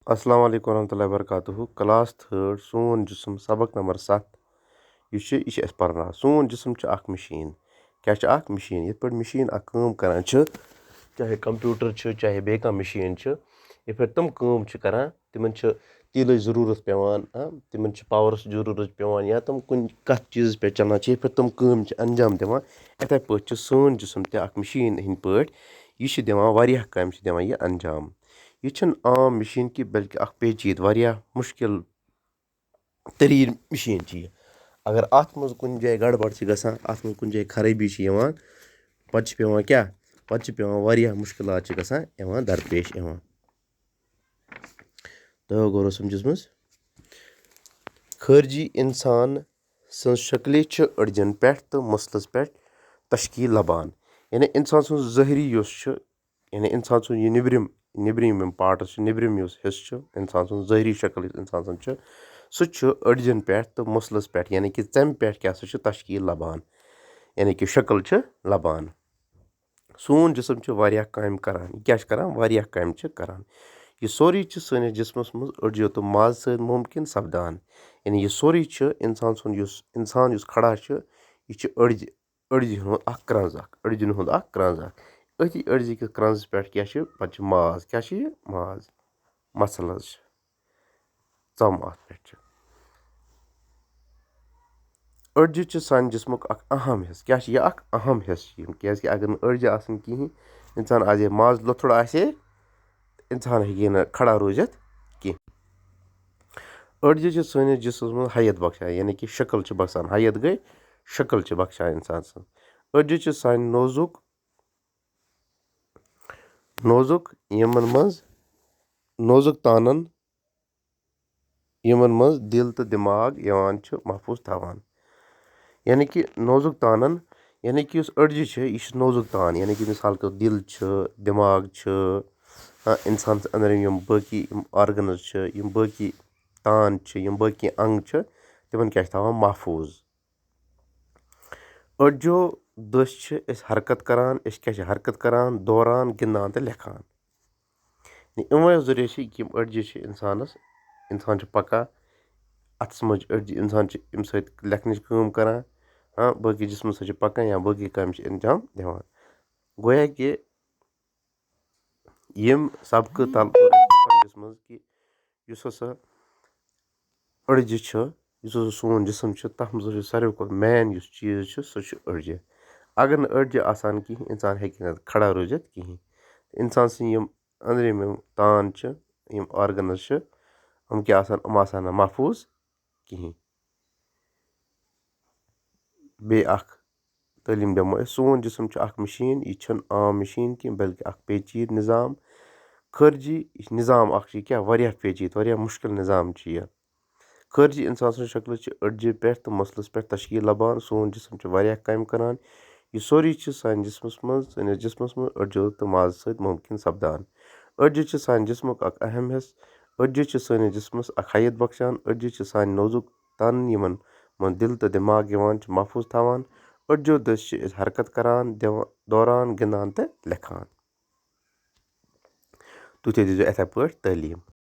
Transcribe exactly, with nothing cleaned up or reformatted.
السلام علیکم ورحمۃ اللہ وبرکاتہ۔ کلاس تھٲڈ، سون جسم، سبق نمبر ستھ۔ یُس چھُ، یہِ چھُ اَسہِ پرناوان۔ سون جسم چھُ اکھ مِشیٖن۔ کیٛاہ چھُ؟ اکھ مِشیٖن۔ یِتھ پٲٹھۍ مِشیٖن اکھ کٲم کران چھِ، چاہے کمپیوٹر چھُ، چاہے بیٚیہِ کانٛہہ مِشیٖن چھِ، یِتھ پٲٹھۍ تِم کٲم چھِ کران، تِمن چھِ تیٖلٕچ ضروٗرت پٮ۪وان، ہاں، تِمن چھِ پاورٕچ ضروٗرت پٮ۪وان، یا تِم کُنہِ کتھ چیٖزس پٮ۪ٹھ چلان چھِ، یِتھ پٲٹھۍ تِم کٲم چھِ انجام دِوان، یِتھے پٲٹھۍ چھُ سون جسم تہِ اکھ مِشیٖن ہٕنٛدۍ پٲٹھۍ۔ یہِ چھِ دِوان واریاہ کامہِ، چھِ دِوان یہِ انجام۔ یہِ چھُنہٕ عام مِشیٖن کینٛہہ، بلکہِ اکھ پیچیٖدٕ، واریاہ مُشکِل تریٖن مِشیٖن چھِ یہِ۔ اگر اَتھ منٛز کُنہِ جایہِ گڑبڑ چھِ گژھان، اَتھ منٛز کُنہِ جایہِ خرٲبی چھِ یِوان، پَتہٕ چھِ پٮ۪وان کیٛاہ؟ پَتہٕ چھِ پٮ۪وان، واریاہ مُشکِلات چھِ گژھان، یِوان درپیش یِوان۔ تہٕ گوٚو سَمجھَس منٛز؟ خٲرجی اِنسان سٕنٛز شکلہِ چھِ أڈجَن پٮ۪ٹھ تہٕ مُسلَس پٮ۪ٹھ تشکیٖل لبان۔ یعنی اِنسان سُنٛد ظٲہری یُس چھُ، یعنی اِنسان سُنٛد یہِ نیٚبرِم، نیٚبرِم یِم پارٹٕس چھِ، نیٚبرِم یُس حِصہٕ چھُ، اِنسان سُنٛد ظٲہری شکل یُس اِنسان سُنٛد چھُ، سُہ چھُ أڈجَن پٮ۪ٹھ تہٕ مُسلَس پٮ۪ٹھ، یعنی کہِ ژَمہِ پٮ۪ٹھ کیٛاہ سا چھُ تشکیٖل لبان، یعنی کہِ شکل چھِ لبان۔ سون جسم چھُ واریاہ کامہِ کران۔ یہِ کیٛاہ چھُ کران؟ واریاہ کامہِ چھِ کران۔ یہِ سورُے چھُ سٲنِس جسمس منٛز أڈجو تہٕ مازٕ سۭتۍ مُمکِن سپدان۔ یعنی یہِ سورُے چھُ اِنسان سُنٛد، یُس اِنسان یُس کھڑا چھُ، یہِ چھُ أڈجہِ، أڈجہِ ہُنٛد اکھ کرٛنٛز اکھ، أڈجَن ہُنٛد اکھ کرٛنٛز اکھ۔ أتھی أڈجہِ کِس کرٛنٛزس پٮ۪ٹھ کیٛاہ چھُ؟ پتہٕ چھُ ماز۔ کیٛاہ چھُ یہِ؟ ماز۔ مسلز چھِ۔ ژم اتھ پٮ۪ٹھ چھِ۔ أڈجہِ چھِ سانہِ جسمُک اکھ اہم حصہٕ۔ کیٛاہ چھِ یہِ؟ اکھ اہم حصہٕ چھِ یِم، کیٛازِ کہِ اگر نہٕ أڈجہِ آسن کِہیٖنۍ، اِنسان آسہِ ہے ماز لوٚتھُر آسہِ ہے، اِنسان ہیٚکہِ ہے نہٕ کھڑا روٗزِتھ کینٛہہ۔ أڈجہِ چھِ سٲنِس جسمس منٛز حیت بخشان، یعنی کہِ شکل چھِ بخشان۔ حیت گٔے شکل چھِ بخشان اِنسان سٕنٛز۔ أڈجہِ چھِ سانہِ نوزُک، نوزُک یِمن منٛز، نوزُک تانن یِمن منٛز دِل تہٕ دٮ۪ماغ یِوان چھِ محفوٗظ تھاوان۔ یعنی کہِ نوزُک تانن، یعنی کہِ یُس أڈجہِ چھِ، یہِ چھِ نوزُک تان، یعنی کہِ مثال کے طور دِل چھُ، دٮ۪ماغ چھُ، ہاں، اِنسان سٕنٛدۍ أنٛدرِم یِم بٲقی یِم آرگنز چھِ، یِم بٲقی تان چھِ، یِم بٲقی انگ چھِ، تِمن کیٛاہ چھِ تھاوان؟ محفوٗظ۔ أڈجو دٔسۍ چھِ أسۍ حرکت کران۔ أسۍ کیٛاہ چھِ حرکت کران؟ دوران، گِنٛدان تہٕ لیکھان۔ یعنی یِموٕے ذٔریعہٕ چھِ یِم أڈجہِ چھِ اِنسانَس، اِنسان چھُ پَکان، اَتھَس منٛز چھِ أڈجہِ، اِنسان چھِ اَمہِ سۭتۍ لیکھنٕچ کٲم کَران، ہاں، باقٕے جِسمَس سۭتۍ چھِ پَکان یا باقٕے کامہِ چھِ اِنجام دِوان۔ گویا کہِ یِم سبقہٕ تَل کوٚر اَسہِ یہِ سَمجھَس منٛز کہِ یُس ہسا أڈجہِ چھُ، یُس ہسا سون جسم چھُ، تَتھ منٛز ہسا چھُ ساروی کھۄتہٕ مین یُس چیٖز چھُ، سُہ چھُ أڈجہِ۔ اگر نہٕ أڈجہِ آسان کِہیٖنۍ، اِنسان ہیٚکہِ نہٕ کھڑا روٗزِتھ کِہیٖنۍ۔ اِنسان سٕنٛدۍ یِم أنٛدرِم یِم تان چھِ، یِم آرگنز چھِ، یِم کیٛاہ آسان؟ یِم آسان نہٕ محفوٗظ کِہیٖنۍ۔ بیٚیہِ اَکھ تعلیٖم دِمو أسۍ۔ سون جسم چھُ اَکھ مِشیٖن، یہِ چھَنہٕ عام مِشیٖن کینٛہہ، بلکہِ اَکھ پیچیٖدٕ نظام۔ خٲرجی، یہِ چھُ نظام اَکھ، چھُ یہِ کیٛاہ؟ واریاہ پیچیٖدٕ، واریاہ مُشکِل نظام چھُ یہِ۔ خٲرجی اِنسان سٕنٛز شکلہٕ چھِ أڈجہِ پٮ۪ٹھ تہٕ مُسلَس پٮ۪ٹھ تشکیٖل لبان۔ سون جسم چھُ واریاہ کامہِ کران۔ یہِ سورُے چھُ سانہِ جسمس منٛز، سٲنِس جسمس منٛز أڈجو تہٕ مازٕ سۭتۍ مُمکِن سپدان۔ أڈجہِ چھِ سانہِ جسمُک اَکھ اہم حصہٕ۔ أڈجہِ چھِ سٲنِس جسمس اَکھ حیت بخشان۔ أڈجہِ چھِ سانہِ نوزُک تن، یِمن منٛز دِل تہٕ دٮ۪ماغ یِوان چھِ محفوٗظ تھاوان۔ أڈجو دٔسۍ چھِ أسۍ حرکت کران، دِوان، دوران، گِنٛدان تہٕ لیکھان۔ تُہۍ تہِ دیٖزیو یِتھے پٲٹھۍ تعلیٖم۔